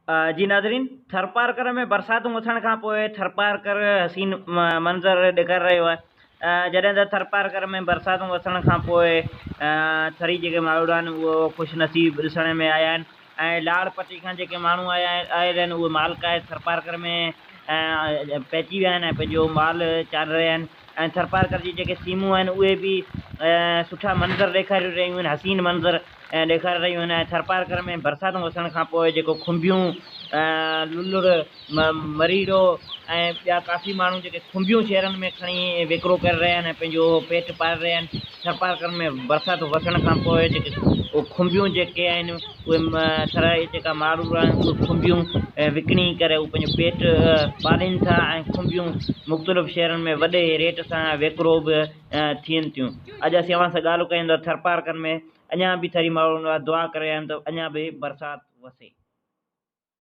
جي ناظرين ٿرپارڪر ۾ برساتون وسڻ کان پوء ٿرپارڪر حسين منظر ڏيکاري رهيو آهي جڏهن ته ٿرپارڪر ۾ برساتون وسڻ کان پوء ٿري جيڪي ماڻهو آهن اهو خوش نصيب ڏسڻ ۾ آيا آهن ۽ لاڙ پٽي کان جيڪي ماڻهو آيا آيل آهن اهي مال ڪاهي ٿرپارڪر ۾ پهچي ويا آهن ۽ پنهنجو مال چاري رهيا آهن ۽ ٿرپارڪر جي جيڪي سيمون آهن اهي به سٺا منظر ڏيکاري رهيون آهن حسين منظر ڏيکاري رهيون آهن ۽ ٿرپارڪر ۾ برساتون وسڻ کان پوء جيڪو کنڀيون لولڙ مريڙو ۽ ٻيا ڪافي ماڻهو جيڪي کنڀيون شهرن ۾ کڻي وڪرو ڪري رهيا آهن ۽ پنهنجو پيٽ پالي رهيا آهن ٿرپارڪر ۾ برسات وسڻ کان پوء جيڪي کنڀيون جيڪي آهن اهي ٿر جا جيڪا ماڻهو آهن اهي کنڀيون وڪڻي ڪري اهي پنهنجو پيٽ پالين ٿا ۽ کنڀيون مختلف شهرن ۾ وڏي ريٽ سان وڪرو به ٿين ٿيون. اڄ اسين اوهان سان ڳالهه ڪيون ٿا ٿرپارڪر ۾ اڃا به ٿري ماڻهن لاء دعا ڪري رهيا آهيون ته اڃا به برسات وسي.